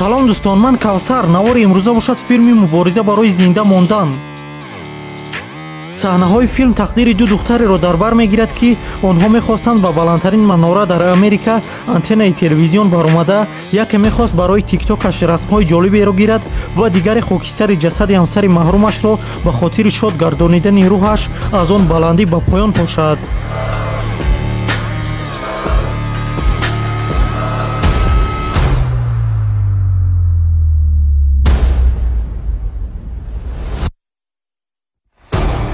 Салом дӯстон, ман Кавсар. Навори имрӯза бошад филми мубориза барои зинда мондан. Саҳнаҳои филм тақдири ду духтареро дар бар мегирад, ки онҳо мехостанд ба баландтарин манора дар Америка антеннаи телевизион баромада, яке мехост барои тиктокаш расмҳои ҷолиберо гирад ва дигаре хокистари ҷасади ҳамсари маҳрумашро ба хотири шод гардонидани рӯҳаш аз он баландӣ ба поён пошад.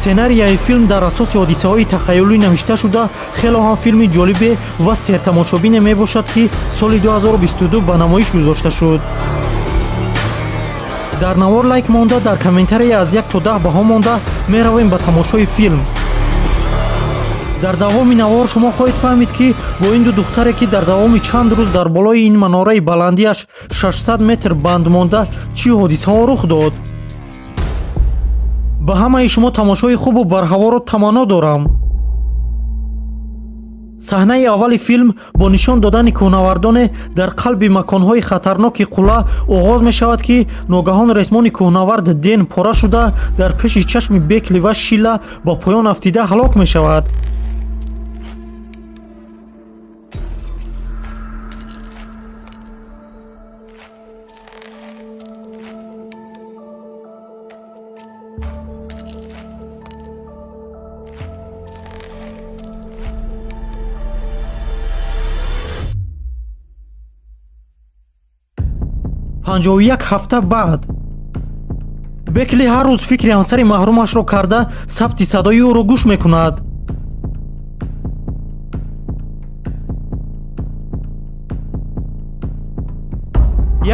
Сценарияи филм дар асоси ҳодисаҳои тахайюлӣ навишта шуда, хело ҳам филми ҷолибе ва сертамошобине мебошад, ки соли 2022 ба намоиш гузошта шуд. Дар навор лайк монда, дар комментария аз 1 то 10 баҳо монда, меравем ба тамошои филм. Дар давоми навор шумо хоҳед фаҳмид, ки бо ин ду духтаре, ки дар давоми чанд рӯз дар болои ин манораи баландиаш 600 метр банд монда, чӣ ҳодисаҳо рух дод. Ба ҳамаи шумо тамошои хубу барҳаворо таманно дорам. Саҳнаи аввали филм бо нишон додани кӯҳнавардоне дар қалби маконҳои хатарноки қулла оғоз мешавад, ки ногаҳон ресмони кӯҳнавард Ден пора шуда, дар пеши чашми Бекли ва Шила ба поён афтида ҳалок мешавад. 51 ҳафта баъд Бекли ҳар рӯз фикри ҳамсари маҳрумашро карда, сабти садои ӯро гӯш мекунад.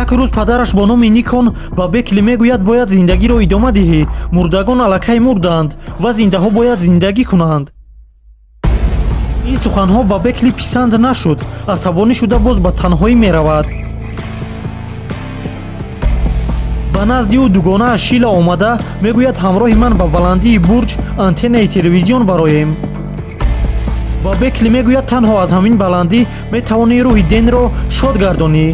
Як рӯз падараш бо номи Никон ба Бекли мегӯяд, бояд зиндагиро идома диҳӣ, мурдагон аллакай мурданд ва зиндаҳо бояд зиндагӣ кунанд. Ин суханҳо ба Бекли писанд нашуд, асабонӣ шуда боз ба танҳоӣ меравад. Ба назди ӯ дугонааш Шила омада мегӯяд, ҳамроҳи ман ба баландии бурҷ антеннаи телевизион бароем. Ба Бекли мегӯяд, танҳо аз ҳамин баландӣ метавонӣ рӯҳи Денро шод гардонӣ.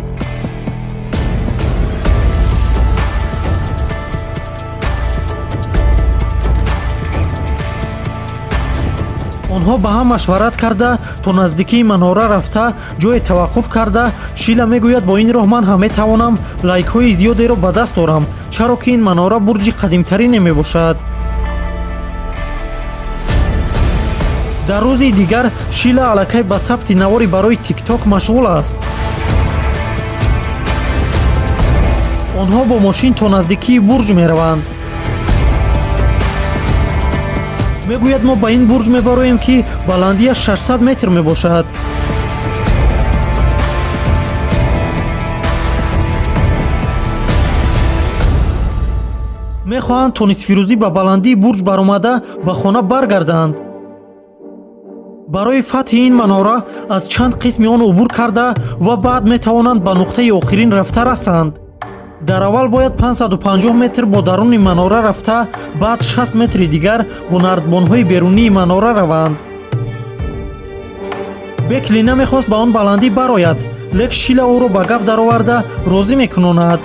Онҳо ба ҳам машварат карда то наздикии манора рафта ҷое таваққуф карда, Шила мегӯяд, бо ин роҳ ман ҳам метавонам лайкҳои зиёдеро ба даст орам, чаро ки ин манора бурҷи қадимтарине мебошад. Дар рӯзи дигар Шила аллакай ба сабти навори барои тикток машғул аст. Онҳо бо мошин то наздикии бурҷ мераванд. Мегӯяд, мо ба ин бурҷ мебароем, ки баландиаш 600 метр мебошад. Мехоҳанд то нисфирӯзӣ ба баландии бурҷ баромада ба хона баргарданд. Барои фатҳи ин манора аз чанд қисми он убур карда ва баъд метавонанд ба нуқтаи охирин рафта расанд. Дар аввал бояд 550 метр бо даруни манора рафта, баъд 60 метри дигар бо нардбонҳои берунии манора раванд. Бекли намехост ба он баландӣ барояд, лек Шила ӯро ба гап дароварда розӣ мекунонад.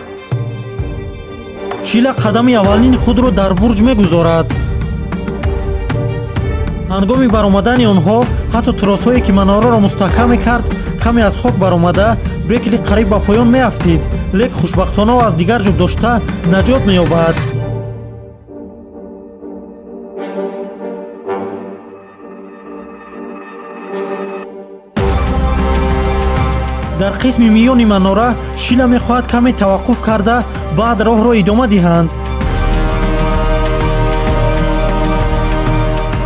Шила қадами аввалини худро дар бурҷ мегузорад. Ҳангоми баромадани онҳо ҳатто тросҳое, ки манораро мустаҳкам мекард, каме аз хок баромада, Бекли қариб ба поён меафтид, лек хушбахтона аз дигар ҷо дошта наҷот меёбад. Дар қисми миёни манора Шила мехоҳад каме таваққуф карда, баъд роҳро идома диҳанд.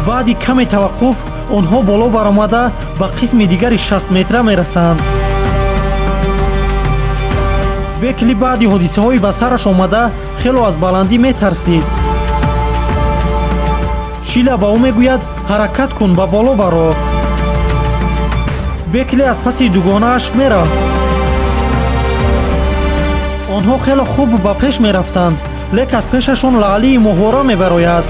Баъди каме таваққуф онҳо боло баромада ба қисми дигари 60 метра мерасанд. Бекли баъди ҳодисаҳои ба сараш омада хело аз баландӣ метарсид. Шила ба ӯ мегӯяд, ҳаракат кун, ба боло баро. Бекли аз паси дугонааш мерафт. Онҳо хело хуб ба пеш мерафтанд, лек аз пешашон лаълии моҳвора мебарояд.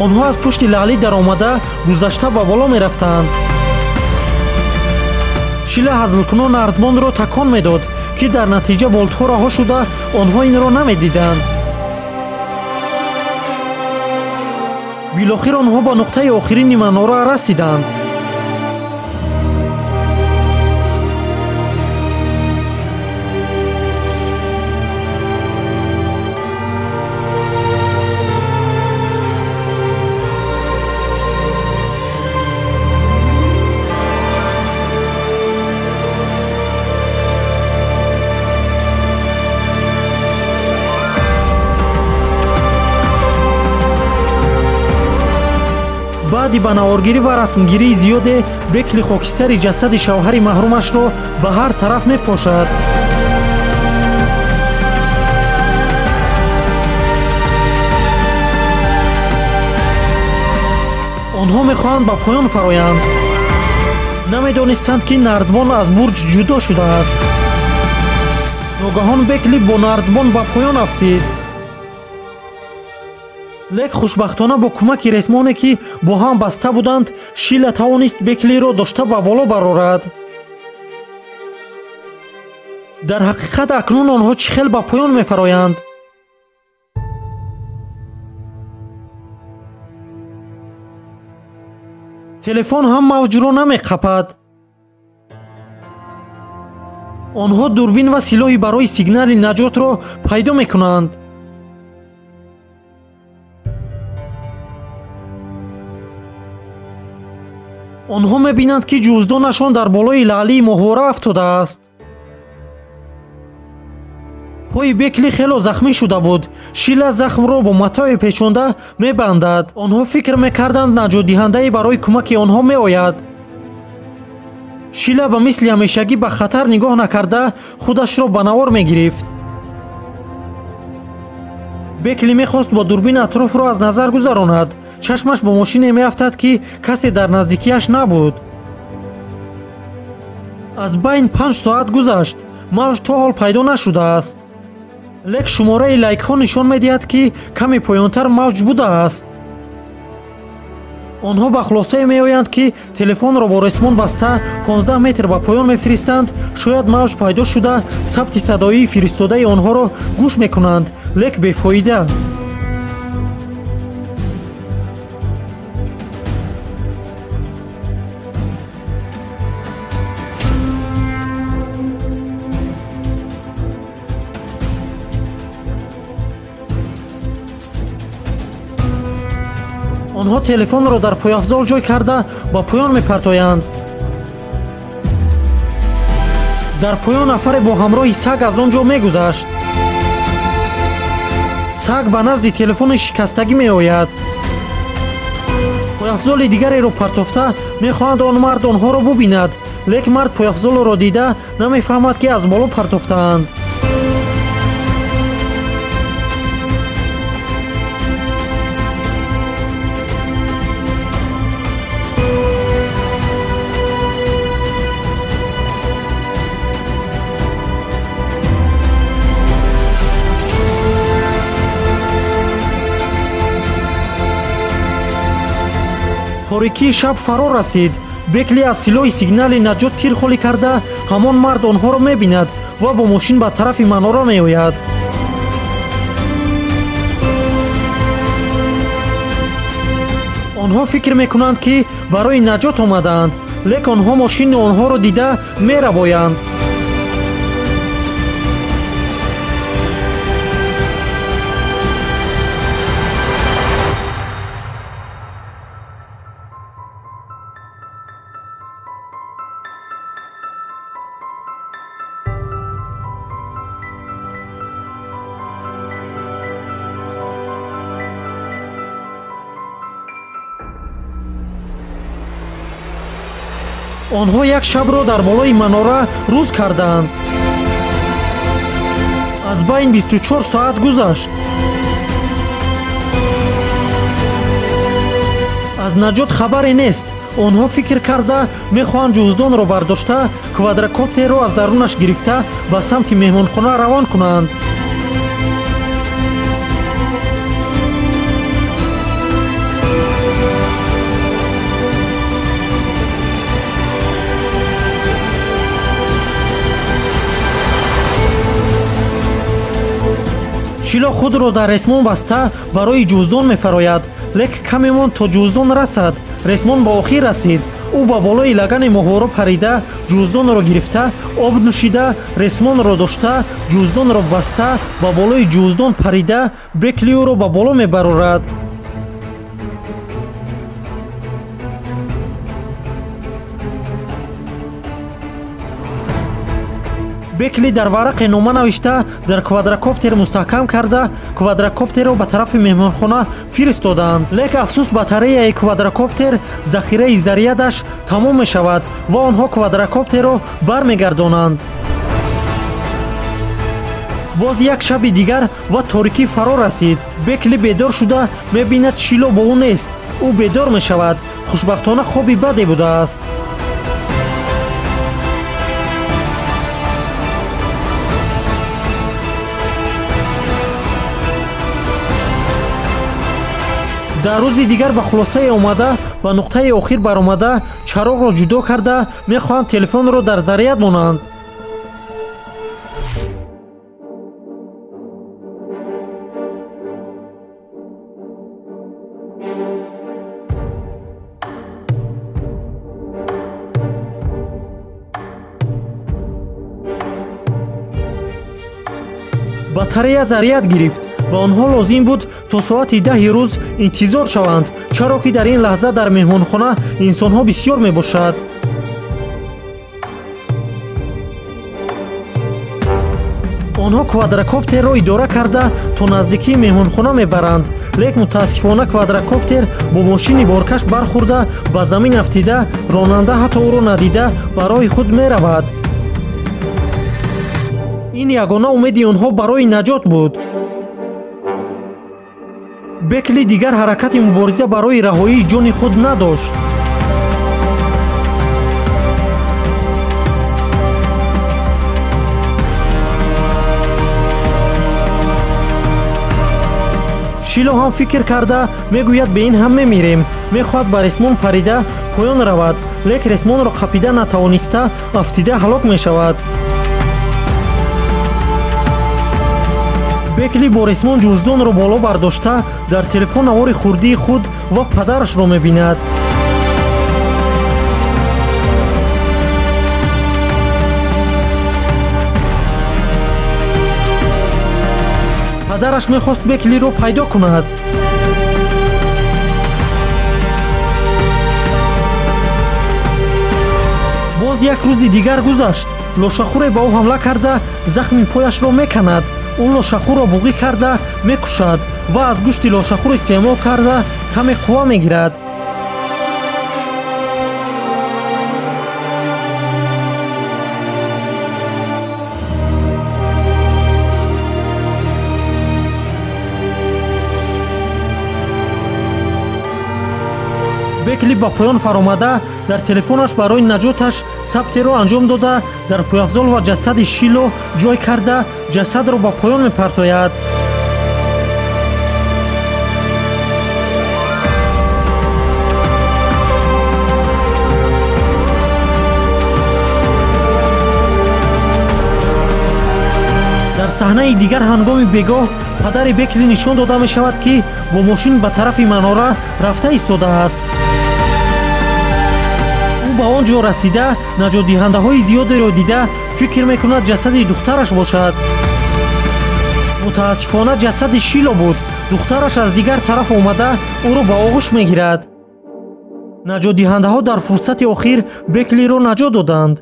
Онҳо аз пушти лаълӣ даромада гузашта ба боло мерафтанд. Шила ҳазлкунон нардбонро такон медод, ки дар натиҷа болтҳо раҳо шуда, онҳо инро намедиданд. Билохир онҳо ба нуқтаи охирини манора расиданд. Баъди ба наворгирӣ ва расмгирии зиёде Бекли хокистари ҷасади шавҳари маҳрумашро ба ҳар тараф мепошад. Онҳо мехоҳанд ба поён фароянд. Намедонистанд, ки нардбон аз бурҷ ҷудо шудааст. Ногаҳон Бекли бо нардбон ба поён афтид. Лек хушбахтона бо кӯмаки ресмоне, ки бо ҳам баста буданд, Шила тавонист Беклиро дошта ба боло барорад. Дар ҳақиқат акнун онҳо чӣ хел ба поён мефароянд? Телефон ҳам мавҷро намеқапад. Онҳо дурбин ва силоҳи барои сигнали наҷотро пайдо мекунанд. Онҳо мебинанд, ки ҷуздонашон дар болои лаълии моҳвора афтодааст. Пои Бекли хело захмӣ шуда буд. Шила захмро бо матое печонда мебандад. Онҳо фикр мекарданд, наҷотдиҳандае барои кӯмаки онҳо меояд. Шила ба мисли ҳамешагӣ ба хатар нигоҳ накарда худашро ба навор мегирифт. Бекли мехост бо дурбин атрофро аз назар гузаронад. Чашмаш бо мошине меафтад, ки касе дар наздикиаш набуд. Аз байн 5 соат гузашт. Мавҷ то ҳол пайдо нашудааст. Лек шумораи лайкҳо нишон медиҳад, ки каме поёнтар мавҷ будааст. Онҳо ба хулосае меоянд, ки телефонро бо ресмон баста 15 метр ба поён мефиристанд. Шояд мавҷ пайдо шуда сабти садоии фиристодаи онҳоро гӯш мекунанд, лек бефоида. Онҳо телефонро дар пойафзол ҷой карда ба поён мепартоянд. Дар поён нафаре бо ҳамроҳи саг аз он ҷо мегузашт. Саг ба назди телефони шикастагӣ меояд. Пойафзоли дигареро партофта мехоҳанд он мард онҳоро бубинад, лек мард пойафзолро дида намефаҳмад, ки аз боло партофтаанд. Торикии шаб фаро расид. Бекли аз силоҳи сигнали наҷот тир холӣ карда ҳамон мард онҳоро мебинад ва бо мошин ба тарафи манора меояд. Онҳо фикр мекунанд, ки барои наҷот омадаанд, лек онҳо мошини онҳоро дида меравоянд. Онҳо як шабро дар болои манора рӯз карданд. Аз байн 24 соат гузашт. Аз наҷот хабаре нест. Онҳо фикр карда мехоҳанд ҷуздонро бардошта квадрокоптерро аз дарунаш гирифта ба самти меҳмонхона равон кунанд. Шило худро дар ресмон баста барои ҷуздон мефарояд, лек каме монд то ҷуздон расад. Ресмон ба охир расид. Ӯ ба болои лагани моҳвора парида, ҷуздонро гирифта, об нӯшида, ресмонро дошта, ҷуздонро баста, ба болои ҷуздон парида, Бекли ӯро ба боло мебарорад. Бекли дар варақе нома навишта, дар квадрокоптер мустаҳкам карда, квадрокоптерро ба тарафи меҳмонхона фиристоданд. Лек афсӯс, батареяи квадрокоптер захираи зарядаш тамом мешавад ва онҳо квадрокоптерро бармегардонанд. Боз як шаби дигар ва торикӣ фаро расид. Бекли бедор шуда мебинад, Шило бо ӯ нест. Ӯ бедор мешавад. Хушбахтона хоби баде будааст. Дар рӯзи дигар ба хулосае омада, ба нуқтаи охир баромада, чароғро ҷудо карда, мехоҳанд телефонро дар заряд монанд. Батарея заряд гирифт ва онҳо лозим буд то соати 10 рӯз интизор шаванд, чаро ки дар ин лаҳза дар меҳмонхона инсонҳо бисёр мебошад. Онҳо квадрокоптерро идора карда то наздикии меҳмонхона мебаранд, лек мутаассифона квадрокоптер бо мошини боркаш бархӯрда, ба замин афтида, ронанда ҳатто ӯро надида ба роҳи худ меравад. Ин ягона умеди онҳо барои наҷот буд. Бекли дигар ҳаракати мубориза барои раҳоии ҷони худ надошт. Шило ҳам фикр карда мегӯяд, бе ин ҳам мемирем. Мехоҳад ба ресмон парида поён равад, лек ресмонро қапида натавониста афтида ҳалок мешавад. Бекли бо ресмон ҷуздонро боло бардошта, дар телефон навори хурдии худ ва падарашро мебинад. Падараш мехост Беклиро пайдо кунад. Боз як рӯзи дигар гузашт. Лошахӯре ба ӯ ҳамла карда, захми пояшро меканад. Ӯ лошахӯрро буғӣ карда мекушад ва аз гӯшти лошахӯр истеъмол карда каме қувва мегирад. Бекли ба поён фаромада, дар телефонаш барои наҷоташ сабтеро анҷом дода, дар пойафзол ва ҷасади Шило ҷой карда, ҷасадро ба поён мепартояд. Дар саҳнаи дигар ҳангоми бегоҳ падари Бекли нишон дода мешавад, ки бо мошин ба тарафи манора рафта истодааст. Ӯ ба он ҷо расида, наҷотдиҳандаҳои зиёдеро дида, фикр мекунад ҷасади духтараш бошад. Мутаассифона ҷасади Шило буд. Духтараш аз дигар тараф омада ӯро ба оғӯш мегирад. Наҷотдиҳандаҳо дар фурсати охир Беклиро наҷот доданд.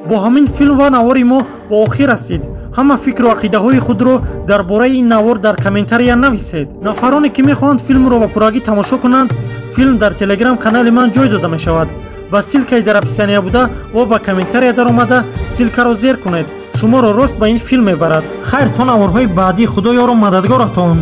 Бо ҳамин филм ва навори мо ба охир расид. Ҳама фикру ақидаҳои худро дар бораи ин навор дар комментария нависед. Нафароне ки мехоҳанд филмро ба пуррагӣ тамошо кунанд, филм дар телеграм канали ман ҷой дода мешавад. Ба ссилкаи дар описания буда ва ба комментария даромада ссилкаро зер кунед. Шуморо рост ба ин филм мебарад. Хайр, то наворҳои баъдӣ, Худо ёру мададгоратон.